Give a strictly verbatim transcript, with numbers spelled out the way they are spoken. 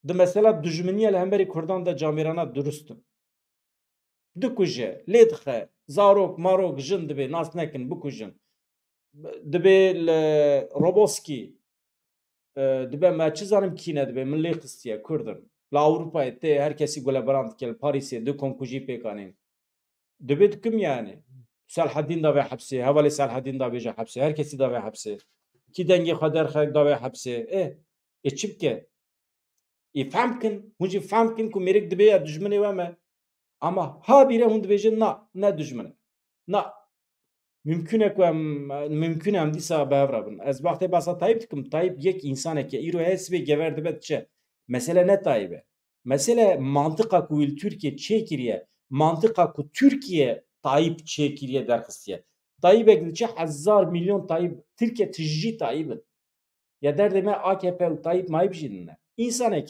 Di mesela dijminiya li hemberî Kurdan de camêrana durust in. Dikuje, lê dixe, zarok, marok, jin dibê nas nekin, bikujin. Dibê li Roboskî, e, dibe me çi zanim kî ne dibê, min lê xistiye, Kurd im. Li Ewropayê tê her kesî gulebaran dike, li Parîsê du komkujî pêk anîn. Dibê dikim yani. Selhedîn da vê hepsê, hevalê Selhedîn da bêje hepsê, her kesî da vê hepsê. Kî dengê xwe derxe da vê hepsê. Ê, ê çi bike? Ê fehm kin, hûn jî fehm kin ku mêrik dibê ya dijminê we me. Ama ha bîre hûn dibêjin na, ne dijmin e. Na. Mümkün e ku em, mümkün e em dîsa bi hev re bin. Ez wextê behsa Tayyip dikim, Tayyip yek însanek e. Îro her sibê gever dibe diçe. Mesele ne Tayyip e. Mesele mantiqa ku wî li Tirkiye çêkiriye, mantiqa ku Tirkiye Tayyip çêkiriye derxistiye. Tayyipek diçe hezar milyon Tayyip, Tirkiye tijî Tayyip in. Ya derdê me A K P û Tayyip Mayip jî nine. Însanek